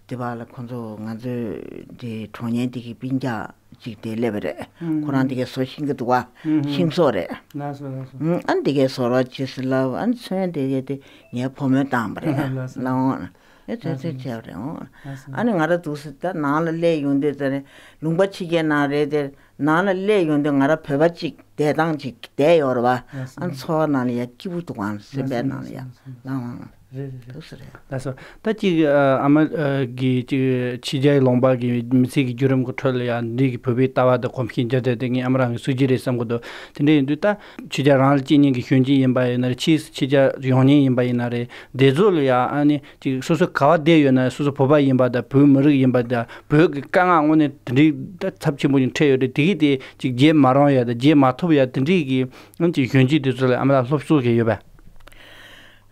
དེ་བར་ལ་ཁོང་ཚོ་ང་ཚོའི་དེ་གྲོང་ཁྱེར་དེ་གི་སྤུན་ཀྱག་ཅིག་དེ་སླེབས་པ་རེད། ཁོ་རང་དེ་གའི་བཟོ་ཤེས་ཀྱི་འདུག་བ། ཤིང་བཟོ་རེད། ལགས་སོ་ལགས་སོ། ཨ་ནི་དེ་གའི་བཟོ་རོགས་བྱེད་ཟེར་ལབ། ཨ་ནི་ཚོན་དེ་གའི་དེ་ངའི་བུ་མོས་བཏང་བ་རེད། ལགས་སོ། ལགས་འོང་། ཨེ་ཚོན་ཚོན་བྱས་པ་རེད་འོང་། ལགས་སོ། ཨ་ནི་ང་རང་འདུག་སེ་ད་ནང་ལ་སླེབས་ཡོང་དུས་ཙམ་ནས་ལུང་པ་ཕྱི་རྒྱལ་ནང་རེད་དེ། ནང་ལ་སླེབས་ཡོང་དུས་ང་རང་བོད་པ་གཅིག་བསྡད་སྟངས་ཅིག་བསྡད་ཡོད་རེད་བ། ལགས་སོ། ཨ་ནི་འཚོ་བ་ནང་ལ་ཡ་སྐྱིད་པོ་འདུག་ཨང་། སེམས་པའི་ནང་ལ་ཡ། ལགས་སོ། ལགས་འོང་། རེད་རེད་རེད། འདུག་སེ་རེད། ལགས་སོ། ད་ཅིག་ཨ་མ་གི་ཅིག་ཕྱི་རྒྱལ་ལུང་པ་གི་མི་ཚེ་གི་བརྒྱུད་རིམ་གི་ཁྲོད་ལ་ཡང་འདི་གི་བོད་པའི་ལྟ་བ་དང་གོམས་གཤིས་འདྲ་འདྲ་དེ་ངས་ཨ་མ་རང་གི་སྲོལ་རྒྱུན་རེད་བསམ་གི་འདུག་དེ་འདྲ་ཡིན་དུས་ད་ཕྱི་རྒྱལ་རང་ལ་སྐྱེས་མཁན་གི་གཞོན་སྐྱེས་ཡིན་པ་ཡིན་ན་རེད། ཕྱིས་སུ་ཕྱི་རྒྱལ་ཡོང་མཁན་ཡིན་པ་ཡིན་ན་རེད། དེ་ཚོ་ལ་ཡང་ཨ་ནི་ཅིག་སོ་སོ་ག་བ་བསྡད་ཡོད་ན་སོ་སོ་བོད་པ་ཡིན་པ་དང་བོད་མི་རིགས་ཡིན་པ་དང་བོད་ཀྱི་དཀའ་ངལ་དངོས་གནས་དེ་འདྲའི་ད་ཚབས་ཆེན་པོ་ཞིག་འཕྲད་ཡོད་རེད། དེ་གི་དེ་ཅིག་བརྗེད་མ་རུང་ཡ་དང་བརྗེད་མ་ཐུབ་ཡ་དེ་འདྲའི་གི་ཨ་ནི་ཅིག་གཞོན་སྐྱེས་དེ་ཚོ་ལ་ཨ་མ་ལགས་སློབ་གསོ་གི་ཡོད་པས།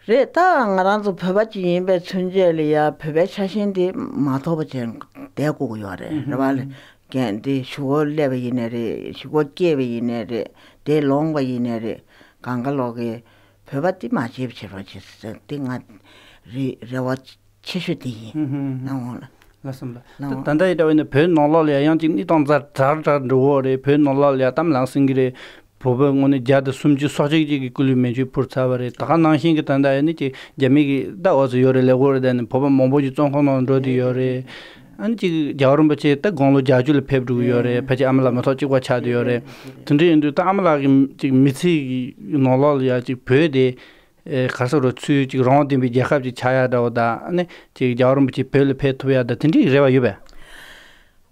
རེད། ད་ང་རང་ཚོ་བོད་པ་ཅིག་ཡིན་པའི་མཚོན་བྱེད་ལ་ཡ་བོད་པའི་ཆ་ཤས་འདི་མ་ཐོབ་པ་བྱས་བསྡད་དགོས་ཀྱི་ཡོད་རེད། རེད་བ་ལས། རྒན་འདི་གཞུག་གུ་སླེབས་པ་ཡིན་ནའི་རེད། གཞུག་གུ་སྐྱེས་པ་ཡིན་ནའི་རེད། འདིར་ལོངས་པ་ཡིན་ནའི་རེད། གང་ག་ལོག་གི་བོད་པ་འདི་མ་བརྗེད་པ་བྱེད་རོགས་བྱེད་ཟེར་འདི་ང་རེ་རེ་བ་ཆེ་ཤོས་འདི་ཡིན། ལགས་འོང་ལ། ལགས་སོ་ལགས། ལགས་འོང་། ད་ལྟ་ཡི་འདྲ་བ་ཡིན་ན་བོད་ནང་ལོགས་ལ་ཡང་ཅིག་གནས་སྟངས་ཛ་དྲག་དྲག་འགྲོ་གི་རེད། བོད་ནང་ལོགས་ལ་ཡ་གཏམ་ལངས་ཟིན་གི་རེད། བོད་པ་དངོས་གནས་བརྒྱ་དང་སུམ་ཅུ་སོ་གཅིག་ཅིག་གིས་སྐུ་ལུས་མེ་མཆོད་ཕུལ་ཚར་བ་རེད། ད་ག་ནང་བཞིན་གྱི་ད་ལྟ་ཡ་ནི་ཅིག་རྒྱ་མི་གི་ད་འོ་ཙི་ཡོད་རེད་ལས་འགུལ་རེད། ད་ནི་བོད་པ་མང་པོ་ཅིག་བཙོན་ཁང་ནང་འགྲོ་བསྡད་ཡོད་རེད། ཨ་ནི་ཅིག་རྒྱལ་བ་རིན་པོ་ཆེ་ད་དགུང་ལོ་བརྒྱད་ཅུ་ལ་ཕེབས་འགྲོ་གི་ཡོད་རེད། ཕལ་ཆེར་ཨ་མ་ལགས་མི་ཐོག་གཅིག་པ་ཆགས་བསྡད་ཡོད་རེད། དེ་འདྲ་ཡིན་དུས་ད་ཨ་མ་ལགས་ཀྱི་ཅིག་མི་ཚེ་གི་ནང་ལོགས་ལ་ཡ་ཅིག་བོད་དེ་ཨེ་ག་རེ་ཟེར་རོ་ཚུལ་ཅིག་རང་དབང་ལྡན་པའི་རྒྱལ་ཁབ་ཅིག་ཆགས་ཡ་འདྲ་བོ་དང་ཨ་ནི་ཅིག་རྒྱལ་བ་རིན་པོ་ཆེ་བོད་ལ་ཕེབས་ཐུབ་ཡ་ད་དེ་འདྲའི་རེ་བ་ཡོད་པས།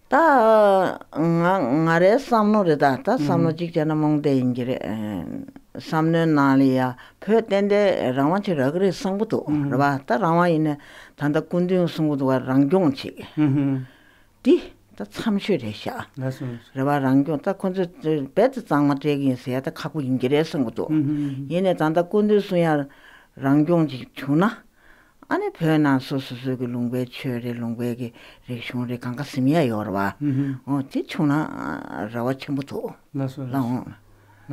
ད་ང་ང་རའི་བསམ་བློ་རེད། ད་ད་བསམ་བློ་གཅིག་བྱས་ན་རྨོངས་དད་ཡིན་གྱི་རེད། བསམ་བློའི་ནང་ལ་ཡ་བོད་ཏན་ཏན་རང་དབང་ཅིག་རག་གི་རེད་བསམ་གི་འདུག་རེད་བ། ད་རང་དབང་ཡིན་ན་ད་ལྟ་སྐུ་མདུན་གསུང་གི་འདུག་བ། རང་སྐྱོང་ཅིག་འདི་ད་མཚམས་ཤོས་རེད་ཤག་རེད་བ། རང་སྐྱོང་ད་ཁོ་ཚོས་རྦད་དེ་གཙང་མ་སྤྲད་ཀྱི་ཡིན་ཟེར་ཡ་ད་ཁག་པོ་ཡིན་གྱི་རེད་བསམ་གི་འདུག་ཡིན་ནའི་ད་ལྟ་སྐུ་མདུན་གསུང་ཡ་རང་སྐྱོང་ཅིག་བྱུང་ན། ཨ་ནི་བོད་ནང་སོ་སོ་སོ་གི་ལུང་པའི་ཆོས་རེད། ལུང་པའི་གི་རིག་གཞུང་རེད། གང་ག་ཟིན་ཡ་ཡོད་རེད་བ། ཨོ་དེ་བྱུང་ན་རེ་བ་ཆེན་པོ་འདུག་ལགས་སོ་ལགས་སོ། ལགས་འོང་།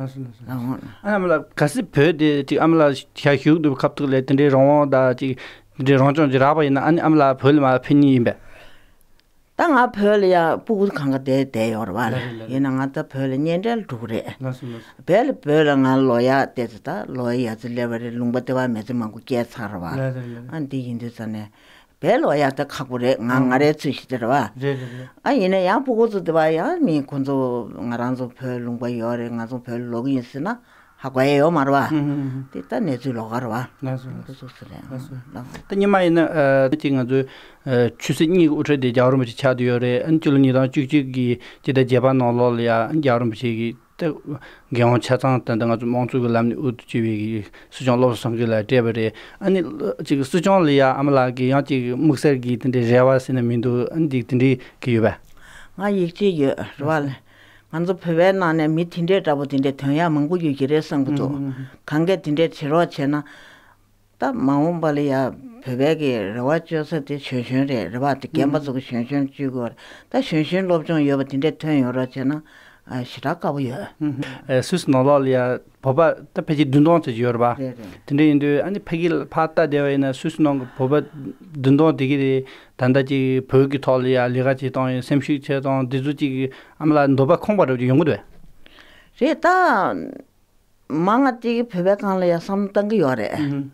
ལགས་སོ་ལགས་སོ། ལགས་འོང་། ཨ་ནི་ཨ་མ་ལགས་གལ་སྲིད་བོད་དེ་ཅིག་ཨ་མ་ལགས་ཞག་བཞུགས་འདུག་སྐབས་ཐོག་ལ་དེ་འདྲའི་རང་དབང་དང་ཅིག་དེ་འདྲའི་རང་སྐྱོང་ཅིག་རག་པ་ཡིན་ན་ཨ་ནི་ཨ་མ་ལགས་བོད་ལ་མར་ཕེབས་མཁན་ཡིན་པས། ད་ང་བོད་ལ་ཡ་སྤུ་གུ་གང་ག་དེ་བསྡད་ཡོད་རེད་བ། ལགས་རེད་ལགས་རེད། ཡིན་ན་ང་ད་བོད་ལ་གཉེན་འབྲེལ་འགྲོ་གི་རེད། ལགས་སོ་ལགས་སོ། བོད་ལ་བོད་ལ་ང་ལོ་ཡག་བལྟས་ཚེ་ད་ལོ་ཡག་ཙི་སླེབས་པ་རེད། ལུང་པ་དེ་བ་མི་ཚེ་མང་པོ་སྐྱེལ་ཚར་བ། ལགས་རེད་ལགས་རེད། ཨ་འདི་ཡིན་དུས་ཙ་ནས་ བལ་ལོ་ཡ་ད་ཁག་པོ་རེད། ང་ང་རའི་ཚོད་ཤི་དེ་རེད་བ། རེད་རེད་རེད། ཨ་ཡིན་ན་ཡང་ཕྲུ་གུ་ཚོ་དེ་བ་ཡང་མི་ཁོ་ཚོ་ང་རང་ཚོ་བོད་ལུང་པ་ཡོད་རེད། ང་ཚོ་བོད་ལོག་གི་ཡིན་ཟེར་ན་ཧ་གོ་ཡ་ཡོད་མ་རེད་བ། ཧུམ་ཧུམ་ཧུམ། དེ་ད་གནས་ཚུལ་ལོགས་ཀ་རེད་བ། ལགས་སོ་ལགས་སོ། ཁོ་ཚོ་ཟེར་རེད། ལགས་སོ། ལགས་སོ། ད་སྔོན་མ་ཡིན་ན་ཨ་ཅིག་ང་ཚོའི་ཨ་ཆོས་སྲིད་གཉིས་ཀྱི་དབུ་ཁྲིད་དེ་རྒྱལ་བ་རིན་པོ་ཆེ་ཆགས་བསྡད་ཡོད་རེད། ཨ་ནི་སྤྱི་ལོ་ཉིས་སྟོང་བཅུ་གཅིག་གི་སྤྱི་ཟླ་བརྒྱད་པ་ནང་ལོགས་ལ་ཡ་རྒྱལ་བ་རིན་པོ་ཆེ་གིས་ད་འགན་དབང་ཆ་ཚང་ད་ལྟ་ང་ཚོ་དམངས་གཙོ་གི་ལམ་ནས་དབུ་བཅུག་པའི་གི་སྲིད་སྐྱོང་བློ་བཟང་སེང་གེ་ལགས་སྤྲད་པ་རེད། ཨ་ནི་ཅིག་སྲིད་སྐྱོང་ལ་ཡ་ཨ་མ་ལགས་ཀྱིས་ཡང་ཅིག་དམིགས་བསལ་གྱི་དེ་འདྲའི་རེ་བ་ཟེར་ན་མི་འདུག་ཨ་ནི་འདི་དེ་འདྲའི་གི་ཡོད་པས། ང་ཡིད་ཆེས་ཡོད་རེད་བ། ང་ཚོ་བོད་པའི་ནང་ནས་མི་དེ་འདྲའི་འདྲ་པོ་དེ་འདྲའི་ཐོན་ཡག་མང་པོ་ཡོད་ཀྱི་རེད་བསམ་གྱི་འདུག་གང་གས་དེ་འདྲའི་བྱེད་རོགས་བྱས་ན། ད་མ་འོངས་པ་ལ་ཡ་བོད་པའི་གི་རེ་བ་བཅོལ་ས་དེ་གཞོན་གཞོན་རེད། རེད་བ། དེ་རྒན་པ་ཚོ་གི་གཞོན་གཞོན་བཅོལ་དགོས་རེད། ད་གཞོན་གཞོན་སློབ་སྦྱོང་ཡོད་པ་དེ་འདྲས་ཐོན་ཡོང་རོགས་བྱས་ན་ཨ་ཞེ་དྲག་དཀའ་པོ་ཡོད། ཨ་སུད་སི་ནང་ལོགས་ལ་ཡ་བོད་པ་ད་ཕལ་ཆེར་བདུན་སྟོང་ཙམ་ཅིག་ཡོད་རེད་བ། རེད་རེད། དེ་འདྲ་ཡིན་དུས་ཨ་ནི་ཕ་གི་ལ་ཕར་ལྟ་བསྡད་པ་ཡིན་ན་སུད་སི་ནང་གི་བོད་པ་བདུན་སྟོང་དེ་གི་རེད། ད་ལྟ་ཅིག་བོད་ཀྱི་ཐོག་ལ་ཡ་ལས་ཀ་བྱེད་སྟངས་ཡིན། སེམས་ཤུགས་ཆེ་སྟངས་འདི་ཚོ་ཅིག་ཨ་མ་ལགས་འདོད་པ་ཁེངས་པ་འདྲ་པོ་ཅིག་ཡོང་གི་འདུག་རེད་ད། མང་ང་དེ་གི་བོད་པའི་སྒང་ལ་ཡང་བསམ་བློ་བཏང་གི་ཡོད་རེད། ཨུ་ཧུམ།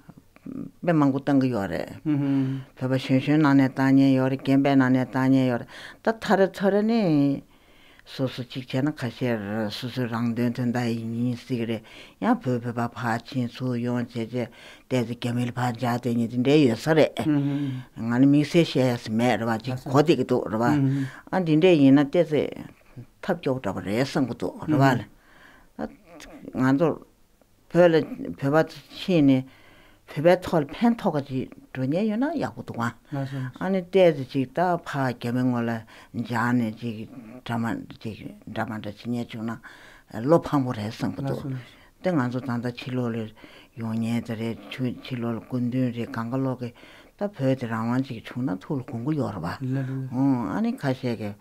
དཔེ་མང་པོ་བཏང་གི་ཡོད་རེད། ཨུ་ཧུམ། བོད་པ་གཞོན་གཞོན་ནང་ནས་བཏང་མཁན་ཡོད་རེད། རྒན་པའི་ནང་ནས་བཏང་མཁན་ཡོད་རེད། ད་ཐ་རེ་ཐོ་རེ་ནི་སོ་སོ་གཅིག་བྱས་ན་ཁ་ཤས་སོ་སོའི་རང་དོན་དོན་དག་ཡིན་སྲིད་གི་རེད། ཡང་བོད་བོད་པ་ཕར་ཕྱིན་ཚུར་ཡོང་བྱས་བྱས་ཏོག་ཙམ་རྒྱ་མི་ལ་ཕར་འཇགས་བསྡད་མཁན་དེ་འདྲའི་ཡོད་ས་རེད། ཨུ་ཧུམ། ང་ནི་དམིགས་བསལ་བཤད་ཡ་ཟིག་མེད་རེད་བ། ཅིག་གོ་བསྡད་ཀྱི་འདུག་རེད་བ། ཨུ་ཧུམ། ཨ་འདི་འདྲས་ཡིན་ན་ཏོག་ཙམ་ཐབས་སྐྱོ་པོ་འདྲ་པོ་རེད་བསམ་གི་འདུག་རེད་བ། ཨུ་ཧུམ། ང་ཚོ་བོད་ལ་བོད་པ་ཕྱིན་ནས་བོད་པའི་ཐོག་ལ་ཕན་ཐོགས་པ་ཅིག་འགྲོ་མཁན་ཡོད་ན་ཡག་པོ་འདུག་ཨ། ལགས་སོ། ཨ་ནི་ཏོག་ཙམ་ཅིག་ད་ཕར་རྒྱ་མི་ངོ་ལ་འཇགས་ནས་ཅིག་འདྲ་མ་ཅིག་འདྲ་མ་འདྲ་བྱེད་མཁན་བྱུང་ན་བློ་ཕམ་པོ་རེད་བསམ་གི་འདུག་ལགས་སོ། ལགས་སོ། དེ་ང་ཚོ་ད་ལྟ་ཕྱི་ལོགས་ལ་ཡོང་མཁན་དེ་རེད། ཕྱི་ཕྱི་ལོགས་ལ་སྐུ་མདུན་རེད། གང་ག་ལོག་གི་ད་བོད་དེ་རང་དབང་ཅིག་བྱུང་ན་ཐུགས་ལ་དགོངས་ཀྱི་ཡོད་རེད་བ། ལགས་རེད་ལགས། ཨོ་ཨ་ནི་ཁ་ཤས་ཀྱིས་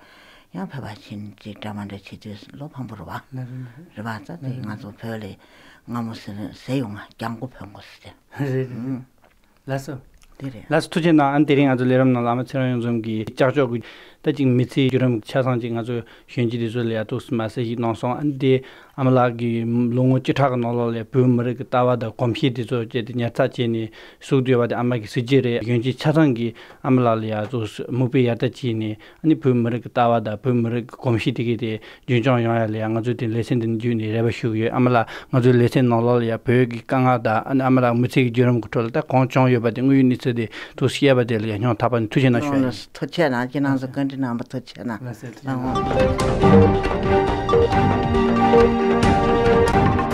ཡང་བོད་པ་ཕྱིན་ཅིག་འདྲ་མ་འདྲ་བྱེད་དུས་བློ་ཕམ་པོ་རེད་བ། ལགས་རེད་ལགས། རེད་བ། ད་དེ་ང་ཚོ་བོད་ལ་སྔ་མོ་ཟེར་ཟེར་ཡོང་ང་། རྒྱང་མགོ་བོན་མགོ་ཟེར་ཏེ། རེད་རེད་རེད། ཨུམ། ལགས་སོ། དེ་རེད། ལགས་སོ། ཐུགས་རྗེ་གནང་། ཨ་ནི་དེ་རིང་ང་ཚོ་ལས་རིམ་ནང་ལ་ཨ་མ་ཚེ་རིང་གཡུ་འཛོམས་ཀྱིས་ཀྱག་ཀྱོག་གི་ད་ཅིག་མི་ཚེའི་བརྒྱུད་རིམ་ཆ་ཚང་ཅིག་ང་ཚོ་གཞོན་སྐྱེས་དེ་ཚོ་ལ་ཡ་ཏོག་ཙམ་མ་ཟད་ཞིག་གནང་སོང་། ཨ་ནི་དེ་ཨ་མ་ལགས་ཀྱིས་ལོ་ངོ་བཅུ་ཕྲག་གི་ནང་ལོགས་ལ་བོད་མི་རིགས་ཀྱི་ལྟ་བ་དང་གོམས་གཤིས་དེ་ཚོ་བཅས་ཏེ་ཉར་ཚགས་བྱས་ནས་གསུངས་བསྡད་པ་དེ་ཨ་མ་གིས་གཟིགས་ཀྱི་རེད། གཞོན་སྐྱེས་ཆ་ཚང་གིས་ཨ་མ་ལགས་ལ་ཡ་ཏོག་ཙམ་མིག་དཔེ་ཡར་ལྟ་བྱས་ནས་ཨ་ནི་བོད་མི་རིགས་ཀྱི་ལྟ་བ་དང་བོད་མི་རིགས་ཀྱི་གོམས་གཤིས་དེ་གས་དེ་རྒྱུན་འཁྱོངས་ཡོང་ཡ་ལ་ཡ་ང་ཚོས་དེ་ལེ་ཚན་འདི་ནས་བརྒྱུད་ནས་རེ་བ་ཞུ་གི་ཡོད། ཨ་མ་ལགས་ང་ཚོའི་ལེ་ཚན་ནང་ལོགས་ལ་ཡ་བོད་ཀྱི་དཀའ་ངལ་དང་ཨ་ནི་ཨ་མ་ལགས་མི་ཚེ་གི་བརྒྱུད་རིམ་གྱི་ཁྲོད་ལ་ད་གང་བྱུང་ཡོད་པ་དེ་དངོས་ཡོད་གནས་ཚུལ་དེ་ཐུགས་བཤད་པ་དེ་ལ་ཡ་སྙིང་ཐག་པ་ནས་ཐུགས་རྗེ་གནང་ཞུ་ཡ་ཡིན། ལགས་སོ། ཐུགས་རྗེ་གནང་། ཁྱེད་རང་ཚོ་བཀའ་འདྲི་གནང་བ་ཐུགས་རྗེ་གནང་། ལགས་སོ། ཐུགས་རྗེ་གནང་། ལགས་སོ།